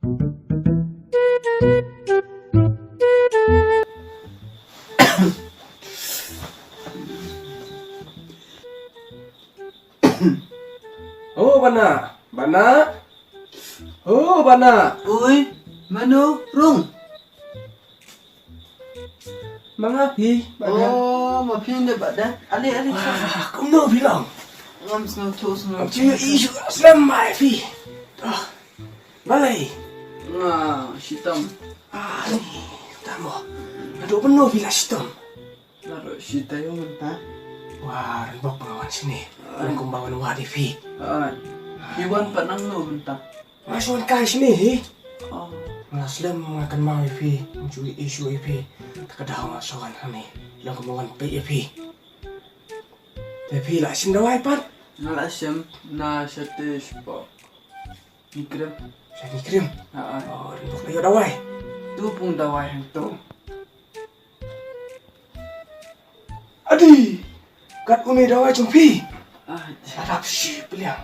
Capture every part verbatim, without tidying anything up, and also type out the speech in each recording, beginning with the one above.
Oh, Bana, Bana. Oh, Bana. Oi, mano, Rung? Ma nga phi, Bana. Oh, ma phi ne, Bana. Ale, ale. Ah, kumno phi long? Ngam sngewthuh, sngewthuh. Ngam ju ïohi shuh slem ma phi. Ah, balei? Nga shitom. Ah, ni, tamo. Aduh, mano phi la shitom? Naduh shi taïew mynta. Wah, ren bok ba nga wan shane. Ai. Ren kumba wan wad ïa phi. Ai. Phi wan pat nangno mynta? Nga shu wan kai shane hi. Oh. Nga slem nga kynmaw ïa phi. Nga ju ïohi shuh ïa phi. Ta ka daw nga shu wan hangne. Long kumba wan peit ïa phi. Te phi la shim dawai pat? Nga la shim, na shatei shapoh Nikrim. Shatei Nikrim? Ha, ai. Oh, ren bok la ïoh dawai. Tu pung dawai hangto. Adi, kat une dawai jong phi. Ah, la dap shi pliang.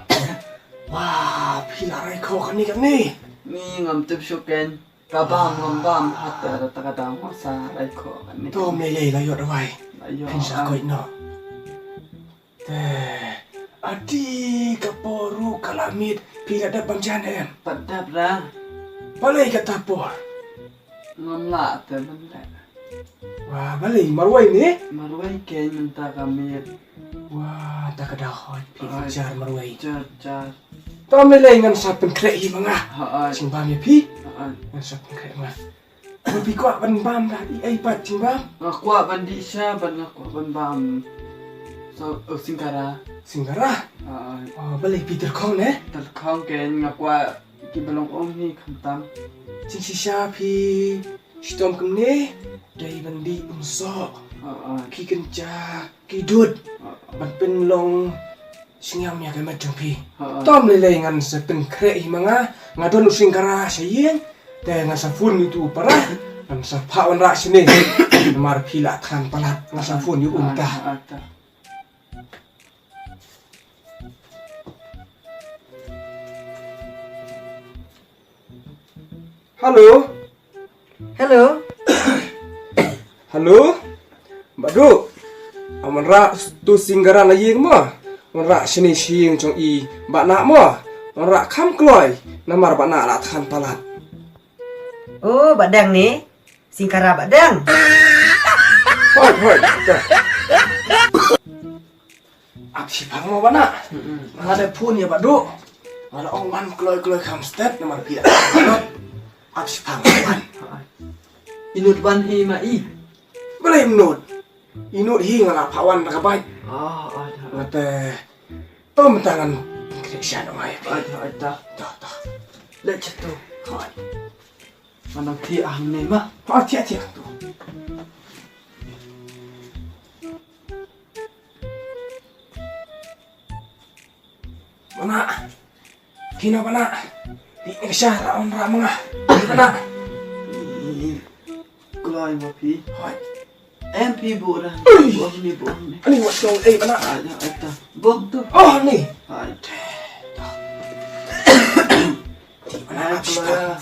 Wah, phi la rai kho kane kane. Ni ngam tip shuh ken. Ka bam ngam bam, hata da ta ka dang sa rai kho kane. To, ym lei lei, la ïoh dawai. La ïoh. Phin sa koit noh. Te, adi ka por ruh ka la miet, phi la dep bam jan em? Pat dep ra. Balei kata por? Ngam lah te ban leh. Wah, balei marwei ne? Marwei kein mynta ka miet. Wah, ta ka daw hoi phi jar marwei. Jar, jar. To ym lei lei ngan sa pynkhreh hi ma nga. Ha, ai. Jingbam ïa phi. Ha, ai. Ngan sa pynkhreh ma nga. Phi kwah ban bam da ei ei pat jingbam? Nga kwah ban dih sha bad nga kwah ban bam. So, oh, singkara. Singkara? Ah. Oh, balei phi tyrkhong ne? Tyrkhong kein nga kwah ki ba long um hi khamtam. Jingshisha phi shitom kumne dei ban dih umsoh. Ah, ah. Ki kynja. Ki dud. Ban pynlong sngewsih ïa ka met jong phi. Ha. To ym lei lei ngan sa pynkhreh hi ma nga, nga don u singkara sha ïing, te ngan sa phone ïa utu u para, ngan sa phah wanrah shane. Namar phi la thngan palat, ngan sa phone ïa u mynta. Ha, ha, ha. Hello. Hello. Hello. Badu. Am wanrah tu singkara na ïing mo? Wanrah shane sha ïing jong i Bah Nah mo? Wanrah kham kloi. Namar Bah Nah la thngan palat. Oh, Bah Dang ne? Singkara Bah Dang. Hoi, hoi. Ap shipang mo Bah Nah. Mm-mm. Nga la phone ïa Bah Duh. Nga la ong wan kloi kloi kham stet namar phi. Ap shipang mo wan. Inut wan hi ma i. Balei inut? Inut hi nga la phah wan da ka bike. Ah, ah, ah. Nga te. To mynta ngan khreh sha nong ai. Ah, ah, ah. To, to. Leh chetu. Hoi. Ngan thiah hangne ma. Ha, thiah, thiah tu. Bah Nah. Phi noh Bah Nah. Dih ne ka sha ra on ra ma nga. Bah Nah. Kloi ma phi. Hoi. Em phi buh ra. Ui. Buh ni buh ni. Ani wat tong ei Bah Nah. Ada ada. Buh tu. Oh ni. Hai. Ti Bah Nah. Ai, ap shipang.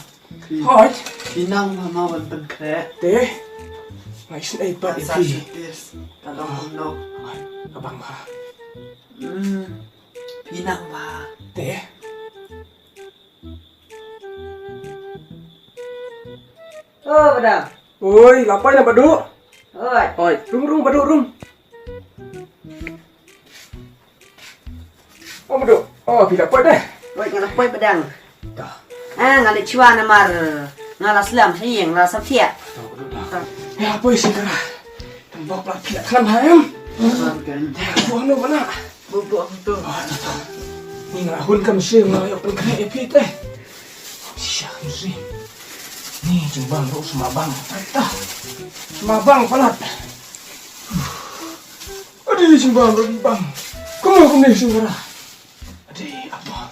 Hoi. Phi nang ma ma wan pynkhreh. Te. Ngai sngewsih ei pat ïa phi. Ka long kumno. Hoi. Ka bang bha. Hmm. Phi nang ma. Te. Oh, Bah Dang. Oi, la poi na Bah Duh. Oi. Oi, rung rung Bah Duh rung. Oh, Bah Duh. Oh, phi la poi deh. Oi, nga la poi Bah Dang. Dah. Ah, nga la shuwa namar nga la slem sha ïing, nga la sap thiah. Dah, Bah Duh, dah. Dah. Ïa, poi singkara. Tang bok la phi la thngan ha em. Thngan kan. Dah, buh noh Bah Nah. Buh buh tu. Ah, dah, dah. Ni nga hun kam shi nga ïoh pynkhreh ïa phi te. Shisha kam shi. Ni jingbam ruh sma bang. Dah. Sma bang palat. Adi jingbam ruh bang. Kumno kumne singkara. Adi apa?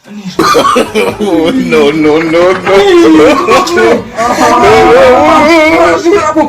Ani. No, no, no, no. Adi, kumno kumne? Singkara apa?